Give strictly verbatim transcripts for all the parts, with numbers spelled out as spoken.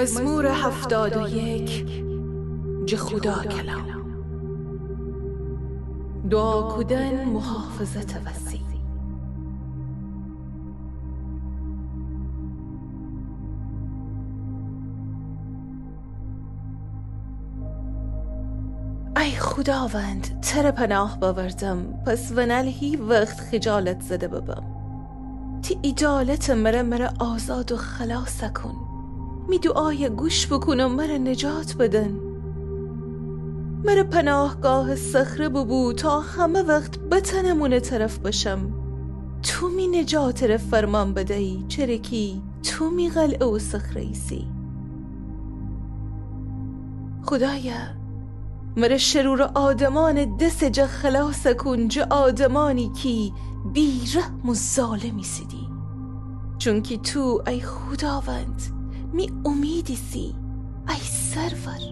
مزمور هفتاد و یک، جه خودا کلام. دوعا کودن محافظتٚ وسی. ای خوداوند، تره پناه بأوردم، پس ونل هی وخت خیجالت زده ببم. تی عیدالتٚ مره، مره آزاد و خلاص کون. می دوعایه گوش بوکون و مره نجات بدن. مره پناهگاهٚ صخره بوبو تا همه وخت بتأنم اونٚ طرف بشم. تو می نجاتٚ ره فرمان بدیی، چره کی تو می قلعه و صخره ایسی. خودایا، مره شرورٚ آدمأنٚ دسٚ جا خلاص کون، جه آدمأنی کی بی‌رحم و ظالم ایسیدی. چونکی تو، ای خوداوند، می اومید ایسی. ای سرور،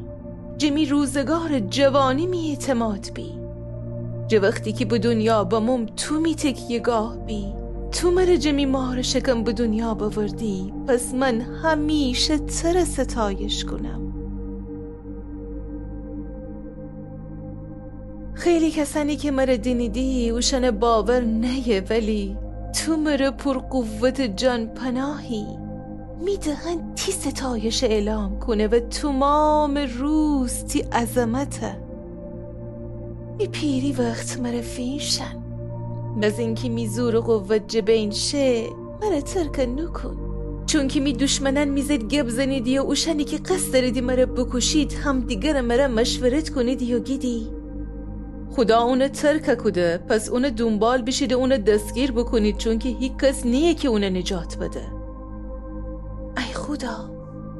جه می روزگارٚ جوانی می اعتماد بی. جه وختی کی به دونیا بموم تو می تکیه‌گاه بی. تو مره جه می مارٚ شکم به دونیا بأوردی، پس من همیشه تره ستایش کونم. خیلی کسأنی کی مره دینیدی، اوشأنٚ باور نیه، ولی تو مره پورقوتٚ جان‌پناهی. می دهن تی ستایش اعلام کونه و تومامٚ روز تی عظمته. می پیری وخت مره فینشأن. بزین کی می زور و قوت جه بین شه، مره ترک نوکون. چونکی می دوشمنأن می ضد گب زنیدی و اوشأنی کی قصد دأریدی مره بوکوشید، همدیگرٚ مره مشورت کونیدی و گیدی: خودا اونه ترک کوده، پس اونه دونبال بیشید و اونه دستگیر بوکونید، چونکی هیکس نییه کی اونه نجات بده. ای خودا،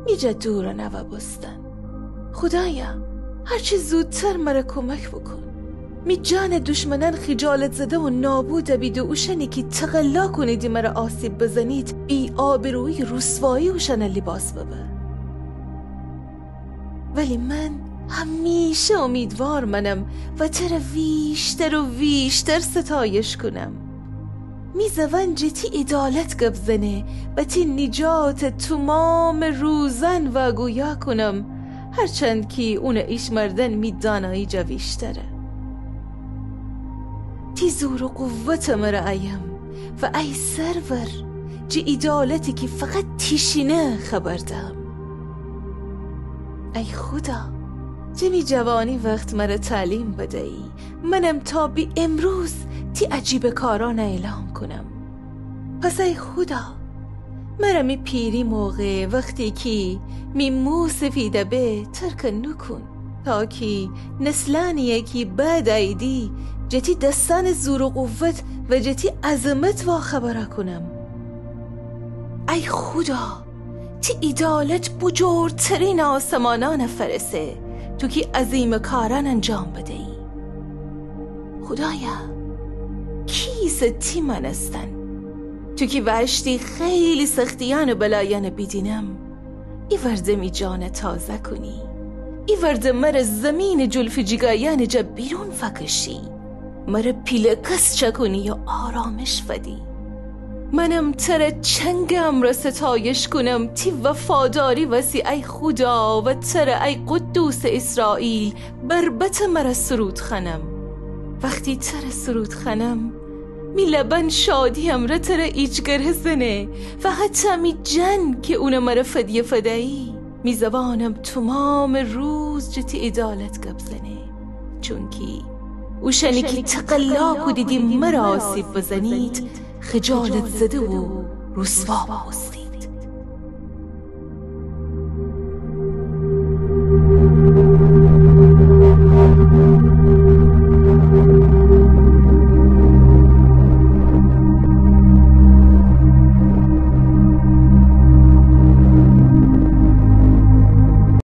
می جا دور نوا بوستن. خودایا، هرچی زودتر مره کمک بوکون. می جانٚ دوشمنأن خیجالت زده و نابود بید و اوشأنی کی تقلا کونیدی مره آسیب بزنید، بی‌آبرویی، رسوایی اوشأنه لیباس ببه. ولی من همیشه امیدوار مأنم و تره ویشتر و ویشتر ستایش کونم. می زوأن جه تی عیدالت گب زنه و تی نجاتٚ تومامٚ روزأن واگویا کونم، هرچند کی اونٚ ایشمردن می دانایی جا ویشتره. تی زور و قوتٚ مره ایم و ای سرور، جه عیدالتی کی فقط تیشینه خبر دهم. ای خودا، جه می جوانی وخت مره تعلیم بدیی، منم تا به امروز تی عجیبٚ کارأنه اعلام کونم. پس ای خودا، مره می پیری موقع، وختی کی می مو سفیده به، ترک نوکون، تا کی نسلأنیی کی بعد اییدی، جه تی دستأنٚ زور و قوت و جه تی عظمت واخبر کونم. ای خودا، تی عیدالت بوجورترینٚ آسمانأن فأرسه، تو کی عظیمٚ کارأن انجام بدهیی. خودایا، کی ایسه تی مأنستن؟ تو کی وأشتی خیلی سختیأن و بلایأن بیدینم، ایوأرده می جان تازه کونی. ایوأرده مره زیمینٚ جلفٚ جیگایأنٚ جا بیرون فکشی. مره پیله‌کس چکونی و آرامش فدی. منم تره چنگٚ امرأ ستایش کونم، تی وفاداری وسی ای خودا، و تره ای قدوسٚ ایسرائیل، بربطٚ مره سرود خوأنم. وختی تره سرود خوأنم، می لبأن شادی امرأ تره ایجگره زنه، و حتی می جان کی اونه مره فدیه فدیی، می زبانم تومامٚ روز جه تی عیدالت گب زنه. چونکی اوشأنی کی تقلا کودیدی مره آسیب بزنید، خجالت زده و رسوا بوستی.